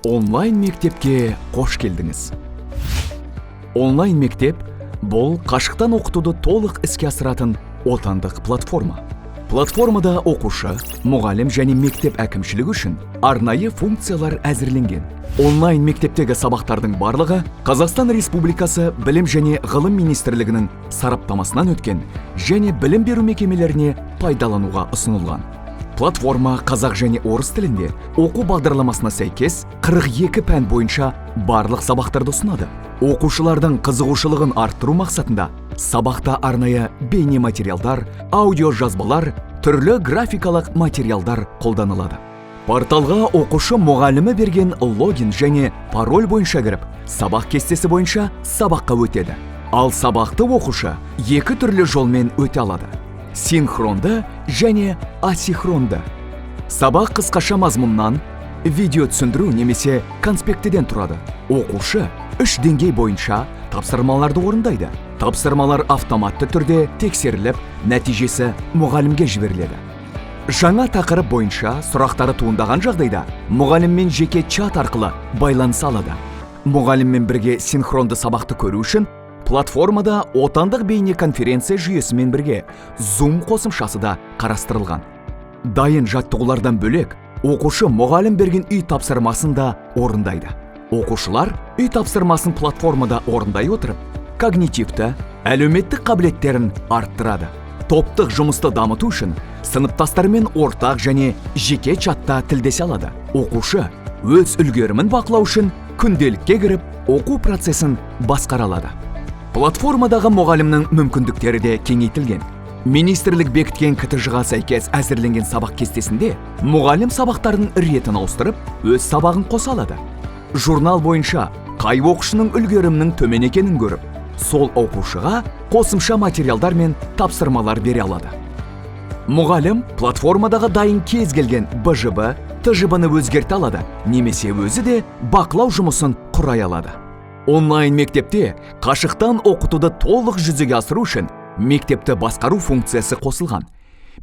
Онлайн мектепке қош келдіңіз! Онлайн мектеп – бұл қашықтан оқытуды толық іске асыратын отандық платформа. Платформада оқушы, мұғалім және мектеп әкімшілігі үшін арнайы функциялар әзірленген. Онлайн мектептегі сабақтардың барлығы Қазақстан Республикасы Білім және ғылым министрлігінің сараптамасынан өткен және білім беру мекемелеріне пайдалануға ұсынылған. Платформа қазақ және орыс тілінде оқу бағдарламасына сәйкес 42 пән бойынша барлық сабақтарды ұсынады. Оқушылардың қызығушылығын арттыру мақсатында сабақта арнайы бейнематериалдар, аудиожазбалар, түрлі графикалық материалдар қолданылады. Порталға оқушы мұғалімі берген логин және пароль бойынша кіріп, сабақ кестесі бойынша сабаққа өтеді. Ал сабақты оқушы екі түрлі жолмен өте алады: синхронды және асинхронды. Сабақ қысқаша мазмұннан, видео түсіндіру немесе конспектіден тұрады. Оқушы үш деңгей бойынша тапсырмаларды орындайды. Тапсырмалар автоматты түрде тексеріліп, нәтижесі мұғалімге жіберіледі. Жаңа тақырып бойынша сұрақтары туындаған жағдайда мұғаліммен жеке чат арқылы байланыса алады. Мұғаліммен бірге синхронды сабақты көру үшін платформада отандық бейнеконференция жүйесімен бірге Zoom қосымшасы да қарастырылған. Дайын жаттығулардан бөлек, оқушы мұғалім берген үй тапсырмасын да орындайды. Оқушылар үй тапсырмасын платформада орындай отырып, когнитивті, әлеуметтік қабілеттерін арттырады. Топтық жұмысты дамыту үшін сыныптастарымен ортақ және жеке чатта тілдесе алады. Оқушы өз үлгерімін бақылау үшін күнделікке кіріп, оқу процесін басқара алады. Платформадағы мұғалімнің мүмкіндіктері де кеңейтілген. Министрлік бекіткен КТЖ-ға сәйкес әзірленген сабақ кестесінде мұғалім сабақтардың ретін ауыстырып, өз сабағын қоса алады. Журнал бойынша қай оқушының үлгерімінің төмен екенін көріп, сол оқушыға қосымша материалдар мен тапсырмалар бере алады. Мұғалім платформадағы дайын кез келген БЖБ, ТЖБ-ны өзгерте алады немесе өзі де бақылау жұмысын құрай алады. Онлайн мектепте қашықтан оқытуды толық жүзеге асыру үшін мектепті басқару функциясы қосылған.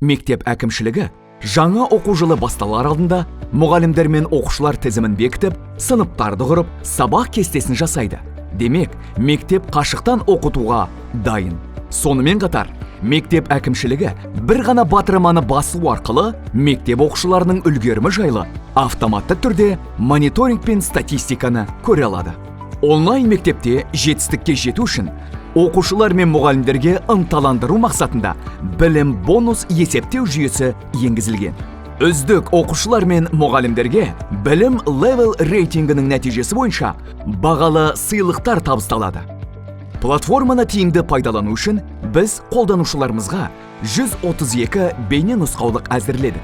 Мектеп әкімшілігі жаңа оқу жылы басталар алдында мұғалімдер мен оқушылар тізімін бекітіп, сыныптарды құрып, сабақ кестесін жасайды. Демек, мектеп қашықтан оқытуға дайын. Сонымен қатар, мектеп әкімшілігі бір ғана батырманы басу арқылы мектеп оқушыларының үлгерімі жайлы автоматты түрде мониторинг пен статистиканы көре алады. Онлайн мектепте жетістікке жету үшін оқушылар мен мұғалімдерге ынталандыру мақсатында білім бонус есептеу жүйесі енгізілген. Үздік оқушылар мен мұғалімдерге білім левел рейтингінің нәтижесі бойынша бағалы сыйлықтар табысталады. Платформаны тиімді пайдалану үшін біз қолданушыларымызға 132 бейне нұсқаулық әзірледік.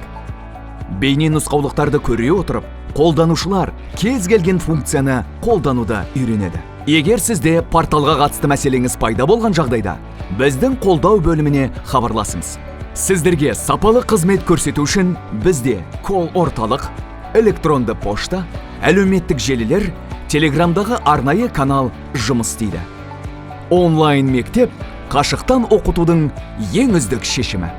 Бейне нұсқаулықтарды көре отырып, қолданушылар кез келген функцияны қолдануды үйренеді. Егер сізде порталға қатысты мәселеңіз пайда болған жағдайда, біздің қолдау бөліміне хабарласыңыз. Сіздерге сапалы қызмет көрсету үшін бізде колл орталық, электронды пошта, әлеуметтік желілер, Телеграмдағы арнайы канал жұмыс істейді. Онлайн мектеп – қашықтан оқытудың ең үздік шешімі.